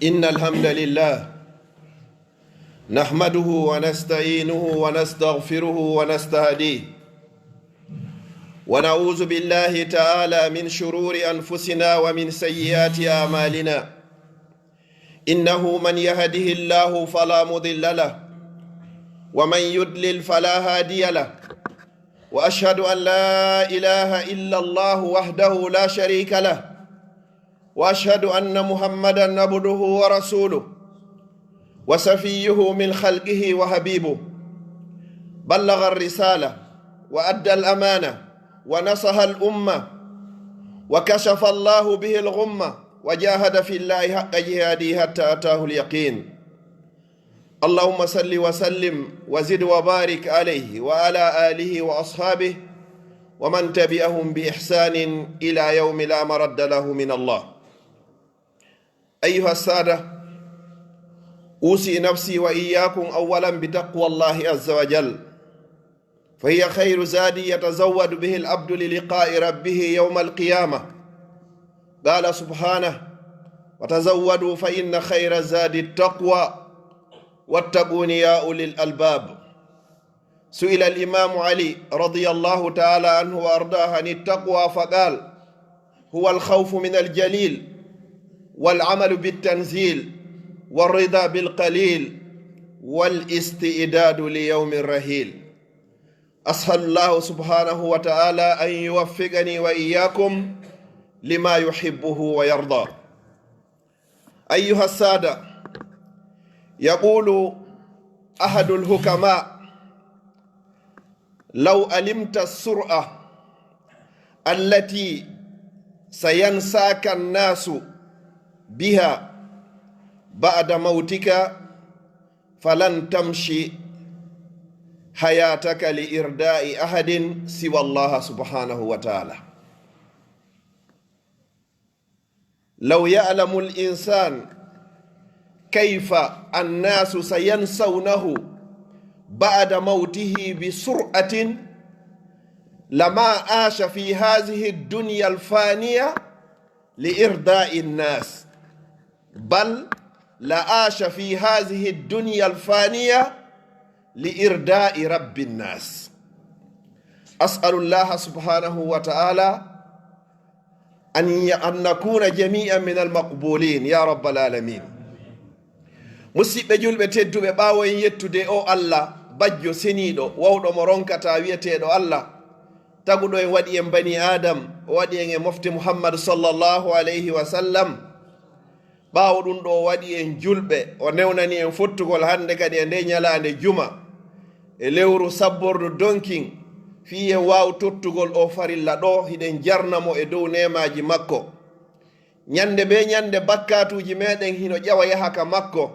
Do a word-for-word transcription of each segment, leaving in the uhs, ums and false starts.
إن الحمد لله نحمده ونستعينه ونستغفره ونستهديه، ونعوذ بالله تعالى من شرور أنفسنا ومن سيئات أعمالنا. إنه من يهده الله فلا مضل له، ومن يضلل فلا هادي له. وأشهد أن لا إله إلا الله وحده لا شريك له، وأشهد أن محمدا عبده ورسوله وصفيه من خلقه وحبيبه، بلغ الرسالة وأدى الأمانة ونصح الأمة وكشف الله به الغمة وجاهد في الله حق جهاده حتى أتاه اليقين. اللهم صل وسلم وزد وبارك عليه وعلى آله وأصحابه ومن تبعهم بإحسان إلى يوم لا مرد له من الله. أيها السادة، أوصي نفسي وإياكم أولا بتقوى الله عز وجل، فهي خير زاد يتزود به العبد للقاء ربه يوم القيامة. قال سبحانه: وتزودوا فإن خير الزاد التقوى واتقون يا أولي الألباب. سئل الإمام علي رضي الله تعالى عنه وأرضاه عن التقوى فقال: هو الخوف من الجليل، والعمل بالتنزيل، والرضا بالقليل، والاستعداد ليوم الرحيل. أسأل الله سبحانه وتعالى أن يوفقني وإياكم لما يحبه ويرضى. أيها السادة، يقول أحد الحكماء: لو علمت السرعة التي سينساك الناس بها بعد موتك، فلن تمشي حياتك لإرضاء أحد سوى الله سبحانه وتعالى. لو يعلم الإنسان كيف الناس سينسونه بعد موته بسرعة، لما عاش في هذه الدنيا الفانية لإرضاء الناس، بل لعاش في هذه الدنيا الفانية لإرضاء رب الناس. أسأل الله سبحانه وتعالى أن ي-، أن نكون جميعا من المقبولين يا رب العالمين. Musiɓɓe julɓe tedduɓe, ɓaawo en yettude o Alla, bajjo seniiɗo, wawɗo mo ronkataa, wi'eteeɗo Alla, taguɗo en, waɗi en bani Aadam, o waɗi en e mofte Muhammad sallallahu alayhi wa sallam. Ɓaawo ɗun ɗoo, o waɗi en julɓe, o newnani en fottugol hannde kadi e ndee ɲalaande juma, e lewru sabbordu donkin, fii en waawu tottugol oo farilla ɗoo, hiɗen jarna mo e dow neemaaji makko. Ɲande bee ɲande, bakkaatuuji meeɗen hino ƴawa yaha ka makko.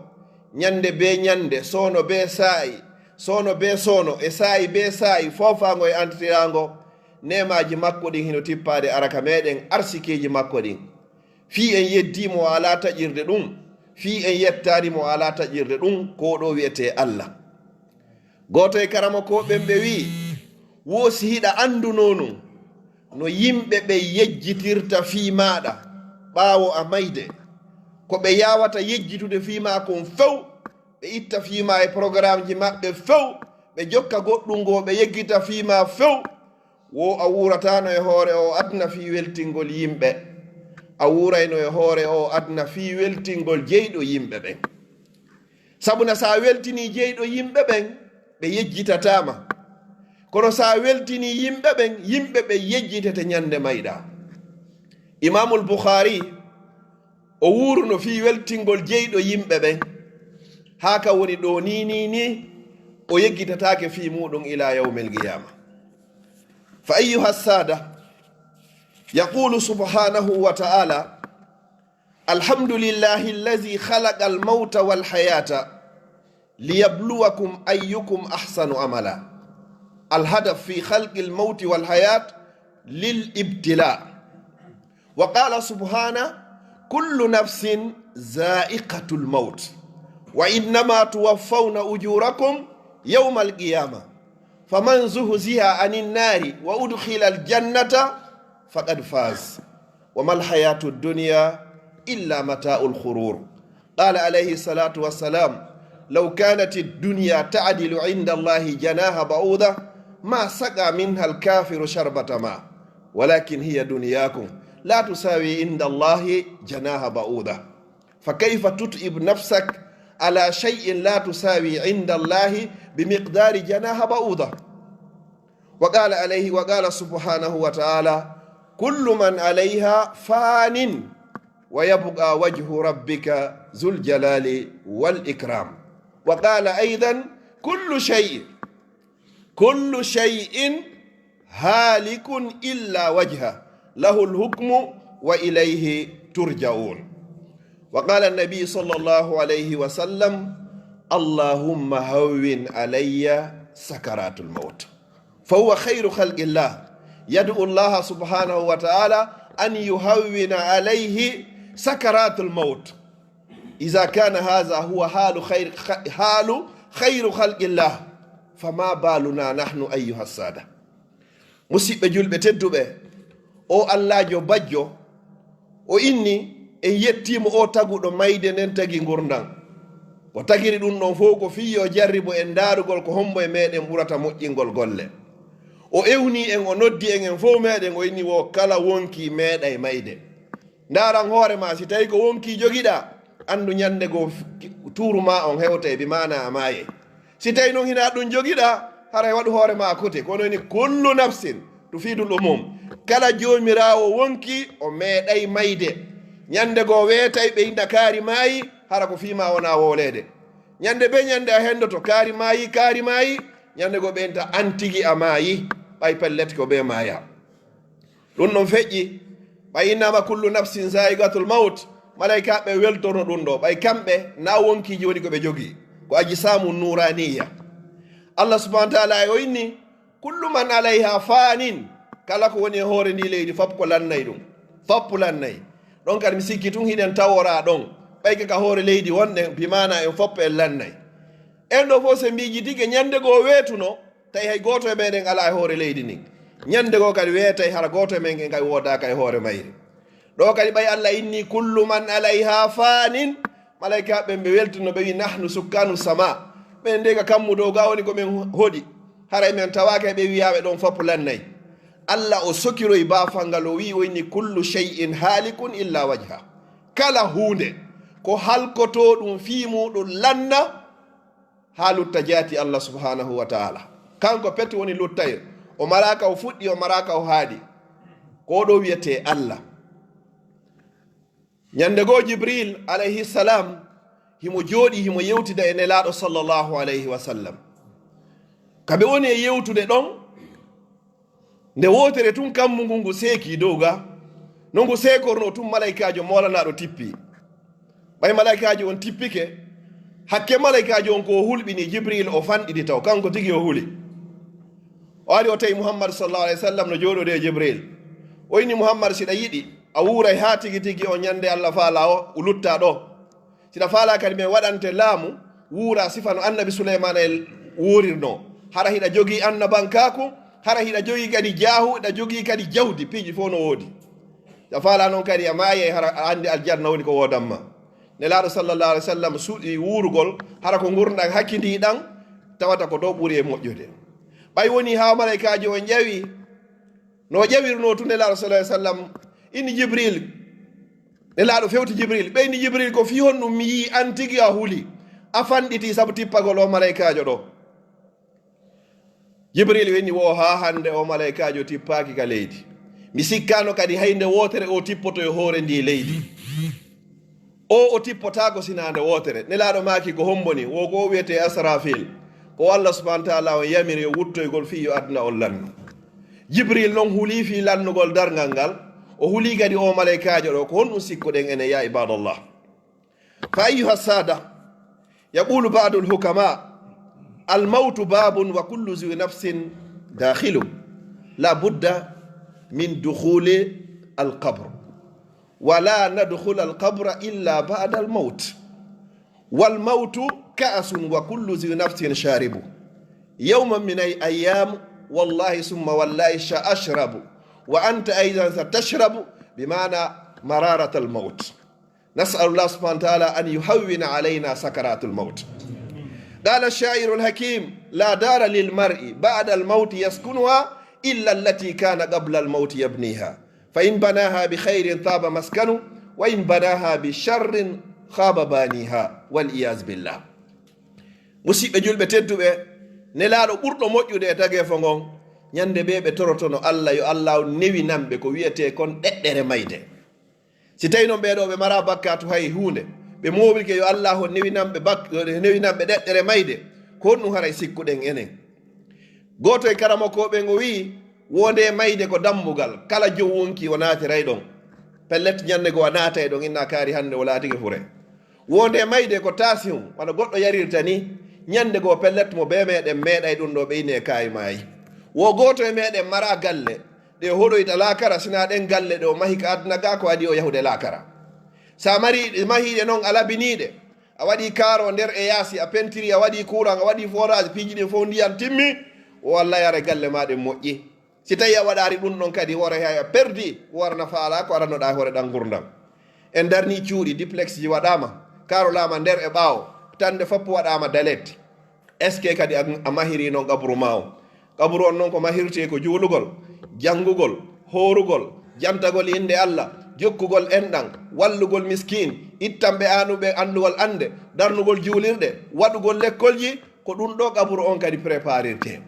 Ɲande bee ɲande, soono bee saa'i, soono bee soono, e saa'i bee saa'i, foofaango e antitiraango, neemaaji makko ɗin hino tippaade ara ka meeɗen, arsikeeji makko ɗin. Fii en yeddii mo o alaa taƴirde ɗun, fii en yettaali mo o alaa taƴirde ɗun, ko oo ɗoo wi'etee Alla. Gooto e karamokooɓe ɓen ɓe wi'i, wo si hiɗa anndunoo nun no yimɓe ɓen yejjitirta fii maaɗa ɓaawo a mayde, ko ɓe yaawata yejjitude fii maa kon few, ɓe itta fii maa e programmeji maɓɓe few, ɓe jokka goɗɗun goo, ɓe yeggita fii maa few, wo a wuurataano e hoore oo aduna fii weltingol yimɓe, a wuurayno e hoore oo aduna fii weltingol jeyɗo yimɓe ɓen. Sabuna, si a weltinii jeyɗo yimɓe ɓen, ɓe yejjitataa ma. Kono si a weltinii yimɓe ɓen, yimɓe ɓen yejjitete ɲande mayɗaa. Imaamul Bukhaari, o wuuruno fii weltingol jeyɗo yimɓe ɓen, haa ka woni ɗoo nii, nii, nii, o yeggitataake fii muuɗum ilaa yawmil qiyaama. Fa ayyuha saada, yaqulu subhaanahu wa ta'aala: الحمد لله الذي خلق الموت والحياة ليبلوكم أيكم أحسن عملا. الهدف في خلق الموت والحياة للابتلاء. وقال سبحانه: كل نفس ذائقة الموت وإنما توفون أجوركم يوم القيامة فمن زحزح عن النار وأدخل الجنة فقد فاز وما الحياة الدنيا إلا متاع الغرور. قال عليه الصلاة والسلام: لو كانت الدنيا تعدل عند الله جناح بعوضة ما سقى منها الكافر شربة ماء، ولكن هي دنياكم لا تساوي عند الله جناح بعوضة، فكيف تتعب نفسك على شيء لا تساوي عند الله بمقدار جناح بعوضة؟ وقال عليه، وقال سبحانه وتعالى: كل من عليها فان ويبقى وجه ربك ذو الجلال والإكرام. وقال أيضا: كل شيء، كل شيء هالك إلا وجهه له الحكم وإليه ترجعون. وقال النبي صلى الله عليه وسلم: اللهم هون علي سكرات الموت. فهو خير خلق الله، يدعو الله سبحانه وتعالى أن يهون عليه سكرات الموت. إذا كان هذا هو حال خير، حال خير خلق الله، فما بالنا نحن أيها السادة؟ Musiɓɓe julɓe tedduɓe, o Allaajo bajjo, o inni, en yettiimo o taguɗo mayde nden tagi ngurndan. Ko tagiri ɗun ɗon fow ko fii yo jarribo en ndaarugol ko hombo e meɗen ɓurata moƴƴingol golle. O ewnii en, o noddi en, en fow meɗen, o inni wo kala wonkii meeɗay mayde. Ndaaran hoore maa, si tawii ko wonkii jogiɗaa, anndu ñannde goo f-, tuuru maa on hewtay, bi maanaa a maayay. Si tawii non hinaa ɗun jogiɗaa, haray waɗu hoore maa kote. Kono ni kullu nafsin tufidul umum. Kala joomiraawo wonkii, o meeɗay mayde. Ñannde goo weetay ɓe inna kaari maayi, hara ko fii maa wonaa wowleede. Ñannde bee ñannde a henndoto kaari maayi, kaari maayi, ñannde goo ɓe inta an tigi a maayi, ɓay pellet ko bee maayaa. Ɗun ɗon feƴƴi, ɓay innaama kullu nafsin zaa'iqatul mawt, malaykaaɓe weltono ɗun ɗoo, ɓay kamɓe naa wonkiiji woni ko ɓe jogii, ko ajsaamu nuuraaniyya. Allah subhaanahu wa ta'aalaa o inni, kullu man alayha faanin, kala ko woni e hoore ndii leydi, fof ko lannay ɗun, fof lannay. Ɗon kadi mi sikki tun hiɗen taworaa ɗon, ɓay ka hoore leydi wonɗen, bi maanaa en fof en lannay. En ɗoo fof si en miijitike ñannde goo weetuno, tawi hay gooto e meɗen alaa e hoore leydi ndin. Ñannde goo kadi weetay hara gooto e men en kay woodaaka e hoore mayri. Ɗoo kadi ɓay Allah inni, kullu man alayha faanin, malaykaaɓe ɓen ɓe weltino, ɓe wi'i, nahnu sukkaanu sama. Minen dey ka kammu dow gaa woni ko men hoɗi. Haray men tawaaka e ɓe wi'aaɓe ɗon fof lannay. Allah o sokiroyi baafal ngal, o wi'i, o inni, kullu shay'in haalikun illa wajha. Kala huunde ko halkotoo ɗun fii muuɗun lanna, haa lutta jaati Allah subhaanahu wa ta'aalaa. Kanko peti woni luttayɗo. O maraaka o fuɗɗi, o maraaka o haaɗi. Ko ɗoo wi'etee Allah. Ñannde goo Jibril alayhi salaam, himo jooɗii, himo yewtida e Nelaaɗo sallallahu alayhi wa sallam. Ka ɓe woni e yewtude ɗon, nde wootere tun kammu ngun ngu seekii dow ga, no ngu seekornoo tun malaykaajo moolanaaɗo tippii. Ɓay malaykaajo on tippike, hakke malaykaajo on ko o hulɓini Jibril o fanɗiti taw, kanko tigi o huli. O ari o tawi Muhammad sallallahu alayhi wa sallam no jooɗodi e Jibril. O inni Muhammad, si ɗa yiɗi, a wuuray haa tigi tigi on ñannde Allah faalaa o, o luttaa ɗoo. Si ɗa faalaa kadi men waɗante laamu, wuuraa sifa no Annabi Suleymaana en wuurirnoo. Hara hiɗa jogii annabankaaku, hara hiɗa jogii kadi jaahu, hiɗa jogii kadi jawdi, piiji fow no woodi. Si a faalaa non kadi a maayay, hara a anndi aljanna woni ko woodan ma. Nelaaɗo sallallahu alayhi wa sallam suuɗi wuurugol, hara ko ngurndan hakkindii ɗan, tawata ko ɗoo ɓuri e moƴƴude. Ɓay wonii haa malaykaajo on ƴawi, no o ƴawirnoo tun Nelaaɗo sallallahu alayhi wa sallam, inni Jibril, Nelaaɗo fewti Jibril, ɓeydi Jibril, ko fii honɗun mi yi'i an tigi a huli, a fanɗitii sabu tippagol oo malaykaajo ɗoo? Jibril inni, wo haa hannde oo malaykaajo tippaaki ka leydi. Mi sikkaano kadi hay nde wootere o tippoto e hoore ndii leydi. O, o tippotaako sinaa nde wootere. Nelaaɗo maaki, ko hombo ni? Wo ko o wi'etee Asrafil. Ko Allah subhaanahu wa ta'aalaa on yamiri yo wuttoygol fii yo aduna on lannu. Jibril non hulii fii lannugol darngal ngal. O hulii kadi oo malaykaajo ɗoo. Ko honɗun sikkuɗen enen, yaa ibaadallah? Fa ayyuha saada, yaqulu ba'dul hukama, al mawtu babun wa kullu zi nafsin dakhilu. La budda min dukhuli al qabr. ولا ندخل القبر إلا بعد الموت. والموت كأس وكل ذي نفس شارب. يوما من الأيام والله ثم والله سأشرب. وأنت أيضا ستشرب، بمعنى مرارة الموت. نسأل الله سبحانه وتعالى أن يهون علينا سكرات الموت. قال الشاعر الحكيم: لا دار للمرء بعد الموت يسكنها إلا التي كان قبل الموت يبنيها، فإن بناها بخير طاب مسكنه، وإن بناها بشر خاب بانيها، والعياذ بالله. Musiɓɓe julɓe tedduɓe, Nelaaɗo ɓurɗo moƴƴude e tageefo ngon, ñande ɓe ɓe torotono Alla, yo Alla newinanɓe ko wi'etee kon ɗeɗɗere mayde. Si tawii non ɓee ɗoo ɓe maraa bakkaatu hay huunde, ɓe moowike yo Allaahu newinanɓe bak-, newinanɓe ɗeɗɗere mayde, ko honɗun haray sikkuɗen enen? Gooto e karamokooɓe ɓen o wi'i, wonde mayde ko dammugal, kala jom wonki o naatiray ɗon. Pellet, ñande goo a naatay ɗon, inna kaari hande o laatike fure. Wonde mayde ko taasihun, wano goɗɗo yarirta ni, ñande goo pellet mo bee meɗen meeɗay ɗun ɗoo ɓe ine kaayi maayi. Wo gooto e meɗen maraa galle, ɗe hoɗoyta laakara, sinaa ɗen galle ɗe o mahi ka aduna ga ko adii o yahude laakara. Sa mari, mahiiɗe non a labiniiɗe, a waɗii kaaro nder e yaasi, a pentiri, a waɗii kuuran, a waɗii forage, piiji ɗin fow ndiyan timmi, o wallay are galle maa ɗen moƴƴi. Si tawii a waɗaari ɗun ɗon kadi, hoore hay a perdi, ko warna faalaa ko arannoɗaa hoore ɗan ngurndan. En darnii cuuɗi, duplex ji waɗaama, kaarolaama nder e ɓaawo, tande fof waɗaama dalet. Est-ce que kadi a, a mahirii non qaburu maa on? Qaburu on non ko mahirtee ko juulugol, janngugol, hoorugol, jantagol innde Alla, jokkugol enɗan, wallugol miskiin, ittanɓe aanuɓe annduwol annde, darnugol juulirɗe, waɗugol lekkolji, ko ɗun ɗoo qaburu on kadi preparirtee.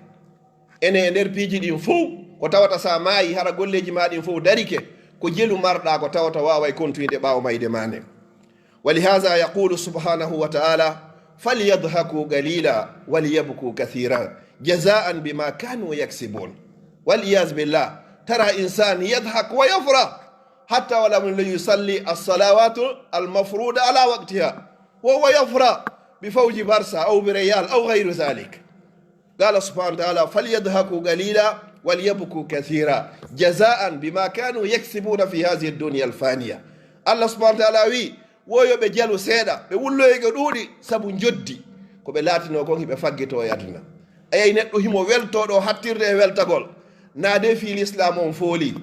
Enen e nder piiji ɗin fow, ko tawata sa maayi, hara golleeji maa ɗin fow darike, ko jelu marɗaa ko tawata waaway kontuide ɓaawo mayde maa nden. ولهذا يقول سبحانه وتعالى: فليضحكوا قليلا وليبكوا كثيرا جزاء بما كانوا يكسبون. والعياذ بالله، ترى إنسان يضحك ويفرح حتى ولو لم يصلي الصلوات المفروضة على وقتها وهو يفرح بفوز بارسا أو بريال أو غير ذلك. قال سبحانه وتعالى: فليضحكوا قليلا وليبكوا كثيرا جزاء بما كانوا يكسبون في هذه الدنيا الفانية. Allah subhanahu wa ta'ala wi, wo yo ɓe jalu seeɗa, ɓe wulloye ko ɗuuɗi, sabu njoddi ko ɓe laatinoo kon hiɓe faggitoo e aduna. A yiyay neɗɗo himo weltoo ɗoo hattirde e weltagol, naa dee fii lislaam on foolii,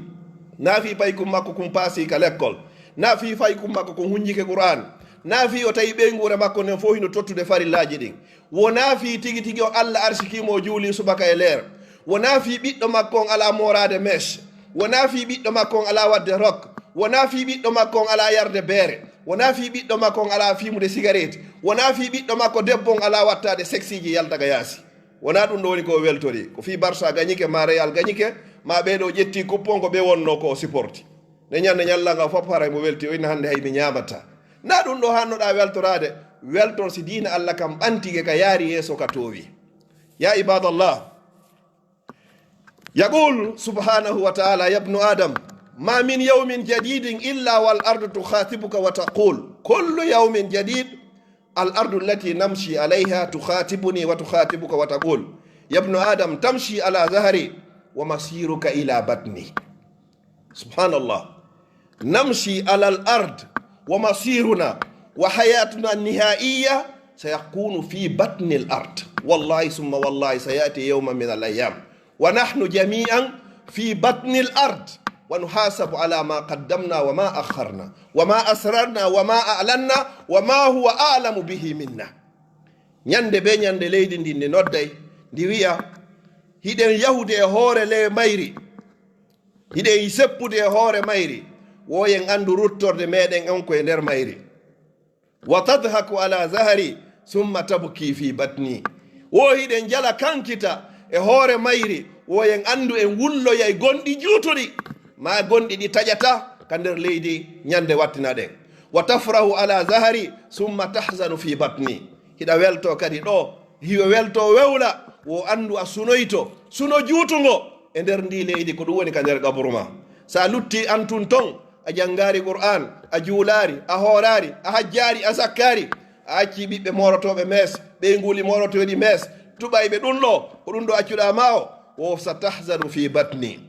naa fii paykun makko kun paasii ka lekkol, naa fii paykun makko kun hunjike Qur'aan, naa fii o tawi ɓeynguure makko nden fow hino tottude farillaaji ɗin. Wonaa fii tigi tigi on Alla arsikii mo o juulii subaka e leer. Wonaa fii ɓiɗɗo makko on alaa mooraade mèche. Wonaa fii ɓiɗɗo makko on alaa waɗde rock. Wonaa fii ɓiɗɗo makko on alaa yarde beere. Wonaa fii ɓiɗɗo makko on alaa fiimude sigareeti. Wonaa fii ɓiɗɗo makko debbo on alaa wattaade seksiiji yalta ka yaasi. Wonaa ɗun ɗoo woni ko o weltori. Ko fii Barça gañike, maa Real gañike, maa ɓee ɗoo ƴettii kuppu on, ko ɓe wonnoo ko o siporti. Nde ñande ñallaagal fof haray mo weltii, o inna hande hay mi ñaamataa. Naa ɗun ɗoo hannoɗaa weltoraade, weltor si diina Alla kan ɓantike ka yaari yeeso ka toowi. يا عباد الله، يقول سبحانه وتعالى: يا ابن آدم، ما من يوم جديد إلا والأرض تخاطبك وتقول، كل يوم جديد، الأرض التي نمشي عليها تخاطبني وتخاطبك وتقول: يا ابن آدم، تمشي على ظهري ومصيرك إلى بطني. سبحان الله. نمشي على الأرض ومصيرنا وحياتنا النهائية سيكون في بطن الأرض. والله ثم والله سيأتي يوم من الأيام ونحن جميعا في بطن الأرض ونحاسب على ما قدمنا وما أخرنا وما أسررنا وما أعلنا وما هو أعلم به منا. Ñande be ñande leydi ndin ndi nodday, ndi wi'a, hiɗen yahude e hoore ley mayri. Hiɗen seppude e hoore mayri, wo en anndu ruttorde meɗen on ko e nder mayri. وتضحك على ظهري ثم تبكي في بطني. Wo hiɗen jala kankita e hoore mayri, wo en anndu en wulloyay gonɗi juutuɗi, maa gonɗi ɗi taƴata ka nder leydi ñande wattina ɗen. وتفرح على ظهري ثم تحزن في بطني. Hiɗa weltoo kadi ɗoo, hiɗa weltoo wewla, wo anndu a sunoyto, suno juutungo e nder ndii leydi, ko ɗun woni ka nder qaburu maa. Si a luttii an tun ton, a janngaali Qur'aan, a juulaali, a hooraali, a hajjaali, a zakkaali, a accii ɓiɓɓe moorotooɓe mees, ɓeynguuli moorotooɗi mees, tuɓayɓe ɗun ɗoo, ko ɗun ɗoo accuɗaa maa o, wo ستحزن في بطني.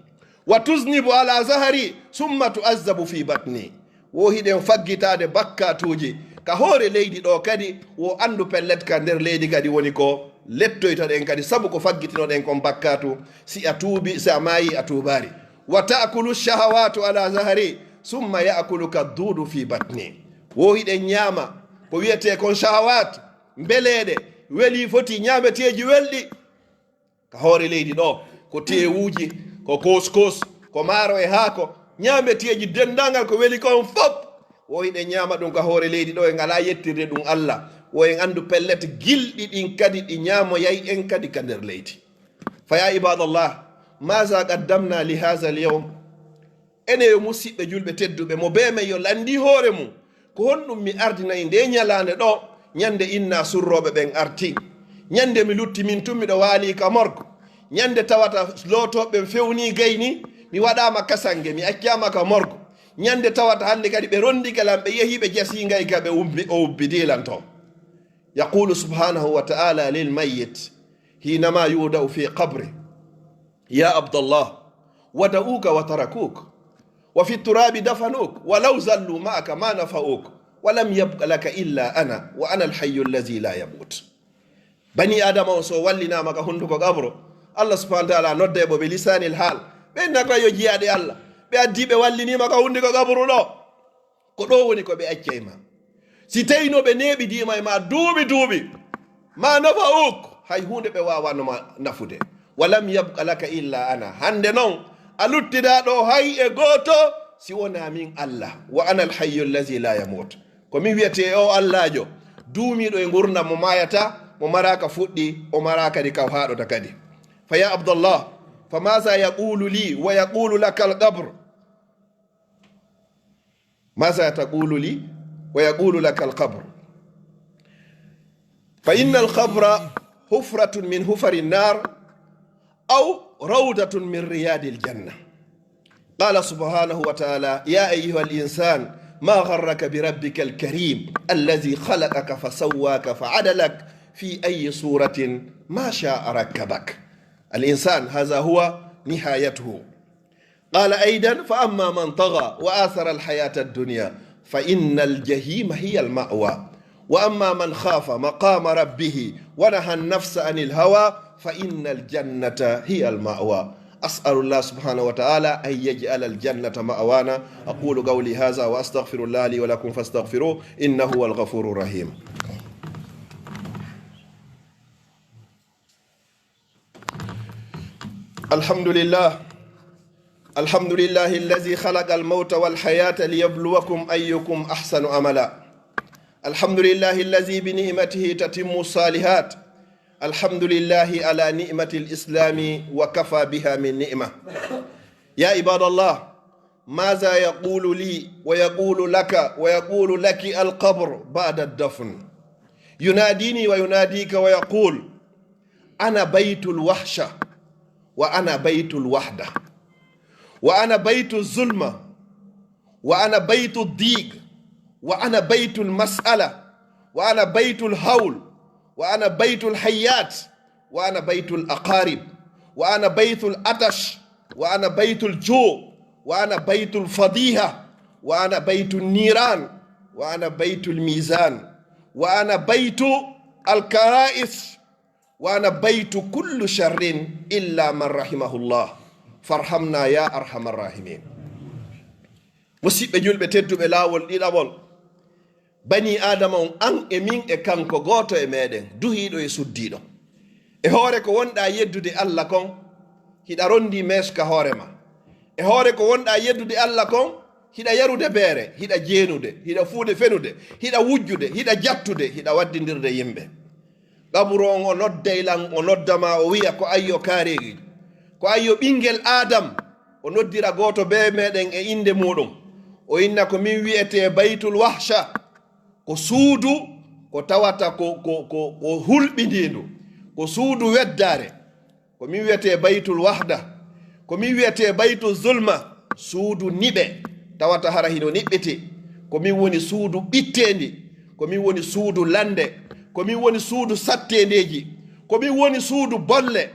وتذنب على ظهري ثم تعذب في بطني. Wo hiɗen faggitaade bakkaatuuji ka hoore leydi ɗoo kadi, wo anndu pellet ka nder leydi kadi woni ko lettoytoɗen kadi, sabu ko faggitinoɗen kon bakkaatu, si a tuubi, si a maayi a tuubaali. وتأكل الشهوات على ظهري ثم يأكلك الدود في بطني. Wo hiɗen ñaama ko wi'etee kon shahawaat, mbeleeɗe, welii foti ñaameteeji welɗi. Ka hoore leydi ɗoo, ko teewuuji, ko koskos, ko maaro e haako, ñaameteeji denndaangal ko weli kon fof. Wo hiɗen ñaama ɗum ka hoore leydi ɗoo, en alaa yettirde ɗum Alla. Wo en anndu pellet gilɗi ɗin kadi ɗi ñaamoyay en kadi ka nder leydi. Fa yaa ibaadallah, maaza qaddamnaa li haazal yawm? Enen yo musiɓɓe julɓe tedduɓe, mo bee men yo lanndii hoore mum. Ko honɗum mi ardinay ndee ñalaande ɗoo? Ñande innaa surrooɓe ɓen artii. Ñande mi lutti min tun miɗo waalii ka morgo. Ñande tawata lootooɓe ɓen fewnii gayni, mi waɗaama kasange, mi accaama ka morgo. Ñande tawata hannde kadi ɓe ronndike lan, ɓe yehi ɓe jasii ngay ka ɓe ubbi-, o ubbidii lan ton. Yaqulu subhanahu wa ta'ala lil mayyit hinama yudau fi qabri. يا عبد الله، ودعوك وتركوك، وفي التراب دفنوك، ولو ظلوا معك ما نفعوك، ولم يبق لك إلا أنا، وأنا الحي الذي لا يموت. Bani Aadama on, so wallinaama ka hunnduko qabru, Allah subhanahu wa ta'ala nodday ɓe bi lisaanil haal. Ɓe inna ko yo jiyaaɗe Allah. Ɓe addii ɓe walliniima ka hunnduko qabru ɗoo. Ko ɗoo woni ko ɓe accay ma. Si tawii no ɓe neeɓidiima e ma duuɓi duuɓi, ma nafa'uk, hay huunde ɓe waawaano ma nafude. Wa lam yabqa laka illa ana. Hannde non, a luttidaa ɗoo hay e gooto si wonaa min Allah. Wa ana alhayyu allazi la yamut. Ko min wiyetee o Allaajo, duumiiɗo e ngurndan mo maayataa, mo maraaka fuɗɗi, o maraaka kadi ka haaɗota kadi. Fa ya Abdallah, fa maza yaqulu li wa yaqulu laka alqabr? ماذا تقول لي ويقول لك القبر؟ فإن القبر حفرة من حفر النار أو روضة من رياض الجنة. قال سبحانه وتعالى: يا أيها الإنسان ما غرك بربك الكريم الذي خلقك فسواك فعدلك في أي صورة ما شاء ركبك. الإنسان هذا هو نهايته. قال أيضا: فأما من طغى وآثر الحياة الدنيا فإن الجحيم هي المأوى وأما من خاف مقام ربه ونهى النفس عن الهوى فإن الجنة هي المأوى. أسأل الله سبحانه وتعالى أن يجعل الجنة مأوانا. أقول قولي هذا وأستغفر الله لي ولكم فاستغفروه إنه هو الغفور الرحيم. الحمد لله. الحمد لله الذي خلق الموت والحياة ليبلوكم أيكم أحسن عملا. الحمد لله الذي بنعمته تتم الصالحات. الحمد لله على نعمة الإسلام وكفى بها من نعمة. يا عباد الله، ماذا يقول لي ويقول لك ويقول لك القبر بعد الدفن؟ يناديني ويناديك ويقول: أنا بيت الوحشة، وأنا بيت الوحدة، وأنا بيت الظلمة، وأنا بيت الضيق، وأنا بيت المسألة، وأنا بيت الهول، وأنا بيت الحيات، وأنا بيت الأقارب، وأنا بيت العطش، وأنا بيت الجوع، وأنا بيت الفضيحة، وأنا بيت النيران، وأنا بيت الميزان، وأنا بيت الكرائس، وأنا بيت كل شر إلا من رحمه الله، فارحمنا يا أرحم الراحمين. Musiɓɓe julɓe tedduɓe, laawol ɗiɗaɓol, banii Aadama on, an e min e kanko gooto e meɗen, duhiiɗo e suddiiɗo. E hoore ko wonɗaa yeddude Alla kon, hiɗa ronndii meeso ka hoore ma. E hoore ko wonɗaa yeddude Alla kon, hiɗa yarude beere, hiɗa jeenude, hiɗa fuude fenude, hiɗa wujjude, hiɗa jattude, hiɗa waddindirde yimɓe. Qaburu on o nodday lan, o nodda ma, o wi'a: "Ko ayyo kaareegiijo, ko ayyo ɓinngel Aadam." O noddira gooto bee meɗen e innde muuɗum. O inna ko min wi'etee Baytul Wahsha, ko suudu ko tawata ko, ko, ko, ko hulɓindiindu, ko suudu weddaare. Ko min wi'etee Baytul Wahda, ko min wi'etee Baytul Zulma, suudu niɓe, tawata hara hino niɓɓiti. Ko min woni suudu ɓitteendi, ko min woni suudu lannde, ko min woni suudu satteendeeji, ko min woni suudu bolle,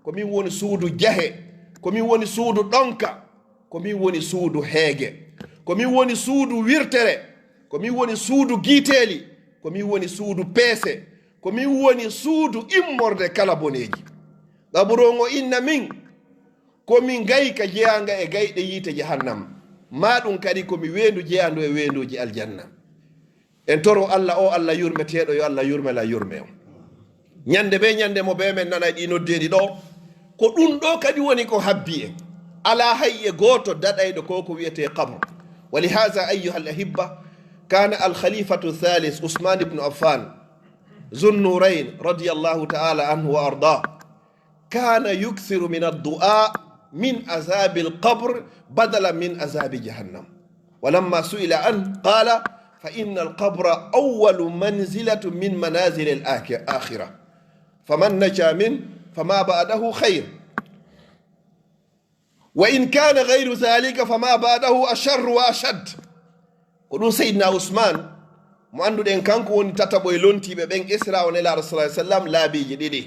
ko min woni suudu jahe, ko min woni suudu ɗonka, ko min woni suudu heege, ko min woni suudu wirtere, ko min woni suudu giiteeli, ko min woni suudu peese, ko min woni suudu immorde kala boneeji. Qaburu on o inna min, ko mi ngayka jeyaanga e gayɗe yiite Jahannama, maa ɗum kadi ko mi weendu jeyaandu e weenduuji aljanna. En toro Alla, o Alla yurmeteeɗo, yo Alla yurme lan, yurme on. Ñande bee ñande mo bee men nanay ɗi noddeeɗi ɗoo, ko ɗun ɗoo kadi woni ko habbi en. Alaa hay e gooto daɗayɗo ko ko wi'etee qabru. ولهذا أيها الأحبة، كان الخليفة الثالث عثمان بن عفان ذو النورين رضي الله تعالى عنه وأرضاه كان يكثر من الدعاء من عذاب القبر بدلا من عذاب جهنم. ولما سئل عنه قال: فإن القبر أول منزلة من منازل الآخرة، فمن نجا منه فما بعده خير، وإن كان غير ذلك فما بعده أشر وأشد. Ko ɗun Seydina Usmaan, mo annduɗen, kanko woni tataɓo e lontiiɓe ɓen, esiraawo Nelaaɗo, sallallahu alaihi wasallam, laabiiji ɗiɗi.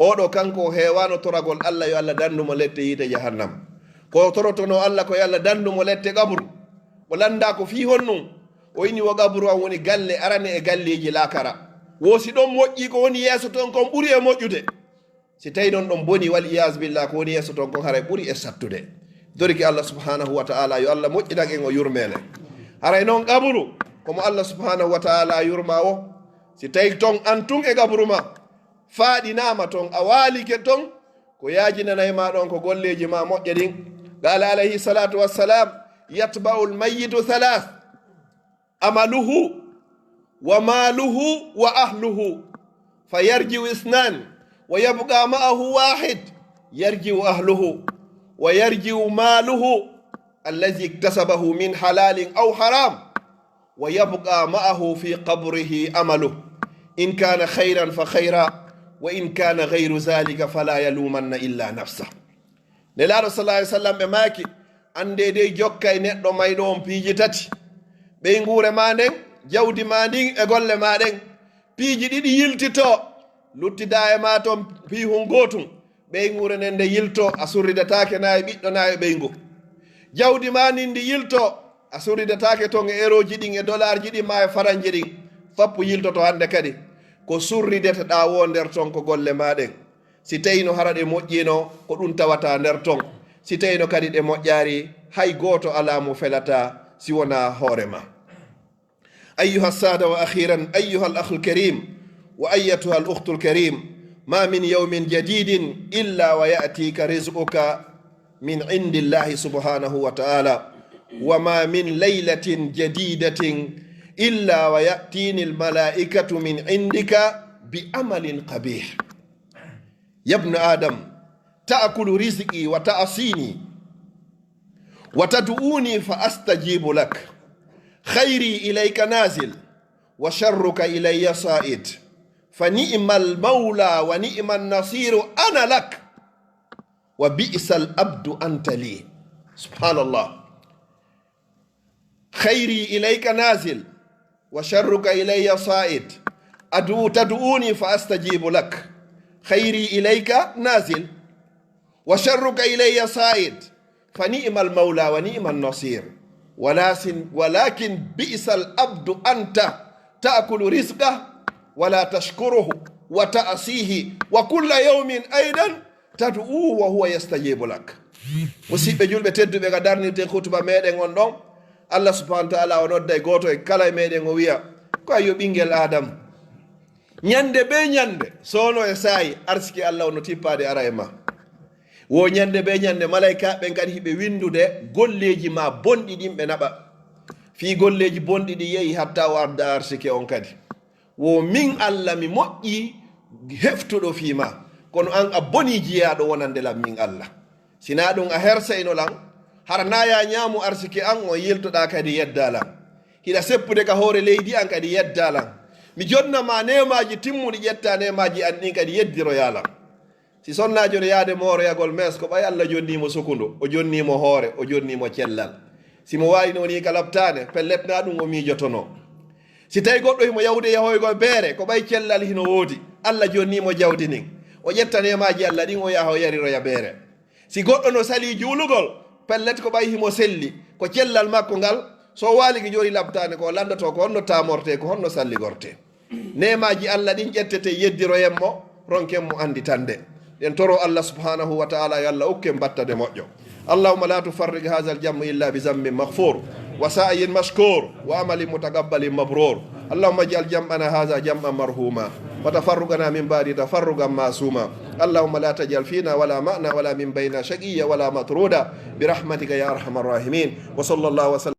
Oo ɗoo, kanko o heewaano toragol Alla yo Alla dandu mo lette yiite jahannama. Ko o torotonoo Alla ko yo Alla dandu mo lette qabru. O lanndaa ko fii honɗun? O inni, wo qabru an woni galle arane e galleeji laakara. Wo si ɗon moƴƴii, ko woni yeeso ton kon ɓuri e moƴƴude. Si tawii non ɗon bonii, wal iyaazu billah, ko woni yeeso ton kon haray ɓuri e sattude. Torike Alla subhanahu wa ta'ala yo Alla moƴƴinan en, o yurmee en. Haray non qabru, ko mo Alla subhanahu wa ta'ala yurmaa woo. Si tawii ton an tun e qabru maa faaɗinaama ton, a waalike ton, ko yaajinanay maa ɗon ko golleeji maa moƴƴe ɗin. Qaala alayhi salatu wassalam: يتبع الميت ثلاث: عمله وماله وأهله، فيرجع اثنان ويبقى معه واحد، يرجع أهله ويرجع ماله الذي اكتسبه من حلال أو حرام، ويبقى معه في قبره عمله، إن كان خيرا فخيرا، وإن كان غير ذلك فلا يلومن إلا نفسه. Nelaaɗo, sallallahu alaihi wasallam, ɓe maaki: Anndee dey, jokkay neɗɗo mayɗo on piiji tati: ɓeynguure maa nden, jawdi maa ndin, e golle maa ɗen. Piiji ɗiɗi yiltitoo, luttidaa e maa ton piihun gootun. Ɓeynguure nden nde yiltoo, a surridataake naa e ɓiɗɗo naa e ɓeyngu. Jawdi maa ndin ndi yiltoo, a surridataake ton e erooji ɗin, e dolaarji ɗin, maa e faranji ɗin. Foppu yiltoto hande kadi. Ko surrideteɗaa woo nder ton ko golle maa ɗen. Si tawii no hara ɗe moƴƴiino, ko ɗun tawata nder ton. Si tawii no kadi ɗe moƴƴaali, hay gooto alaa mo felata si wonaa hoore maa. أيها السادة، وأخيرا أيها الأخ الكريم وأيتها الأخت الكريم، ما من يوم جديد إلا ويأتيك رزقك من عند الله سبحانه وتعالى، وما من ليلة جديدة إلا ويأتيني الملائكة من عندك بعمل قبيح. يا ابن آدم، تأكل رزقي وتعصيني، وتدعوني فأستجيب لك. خيري إليك نازل، وشرك إلي صاعد، فنعم المولى ونعم النصير أنا لك، وبئس العبد أنت لي. سبحان الله. خيري إليك نازل، وشرك إلي صاعد. أدعو، تدعوني فأستجيب لك. خيري إليك نازل، وشرك إلي صاعد، فنعم المولى ونعم النصير. ولكن، ولكن بئس العبد أنت، تأكل رزقه ولا تشكره وتعصيه، وكل يوم أيضا تدعوه وهو يستجيب لك. Musiɓɓe julɓe tedduɓe, ka darnirten hutuba meɗen on ɗon, Allah subhanahu wa ta'ala o nodday gooto e kala e meɗen, o wi'a: "Ko yo ɓingel Aadama, ñande be ñande, soono e saa'i, arsike Allah on no tippaade ara e ma. Wo ñande be ñande, malaa'ikaaɓe ɓen kadi hiɓe winndude golleeji ma bonɗi ɗin, ɓe naɓa. Fii golleeji bonɗi ɗin yehi hatta o adda arsike on kadi. Wo min Allah mi moƴƴi heftuɗo fii ma, kono an a bonii jiyaaɗo wonande lan min Allah. Sinaa ɗun a hersayno lan, hara naa ya ñaamu arsike an on, yiltoɗaa kadi yeddaa lan. Hiɗa seppude ka hoore leydi an kadi yeddaa lan. Mi jonna ma neemaaji timmuɗi, ƴettaa neemaaji an ɗin kadi yeddiroyaa lan." Si sonnaajo no yaade mooroyagol mees, ko ɓay Allah jonnii mo sukundu, o jonnii mo hoore, o jonnii mo cellal. Si mo waawino nii ka labtaane, pellet naa ɗun o miijotonoo. Si tawii goɗɗo himo yahude yahoygol beere, ko ɓay cellal hino woodi, Allah jonnii mo jawdi ndin, o ƴetta neemaaji Allah ɗin, o yaha o yariroya beere. Si goɗɗo no salii juulugol, pellet ko ɓay himo selli, ko cellal makko ngal, so o waalike jooni labtaane, ko o lanndotoo ko honno taamortee, ko honno salligortee. Neemaaji Allah ɗin ƴettete, yeddiroyen mo, ronken mo annditande. Ɗen toro Allah subhanahu wa ta'ala yo Allah okku en battane moƴƴo. اللهم لا تفرق هذا الجمع إلا بذنب مغفور وسعي مشكور وعمل متقبل مبرور. اللهم اجعل جمعنا هذا جمعا مرحوما وتفرقنا من بعده تفرقا معصوما. اللهم لا تجعل فينا ولا معنا ولا من بيننا شقيا ولا مطرودا برحمتك يا أرحم الراحمين. وصلى الله وسلم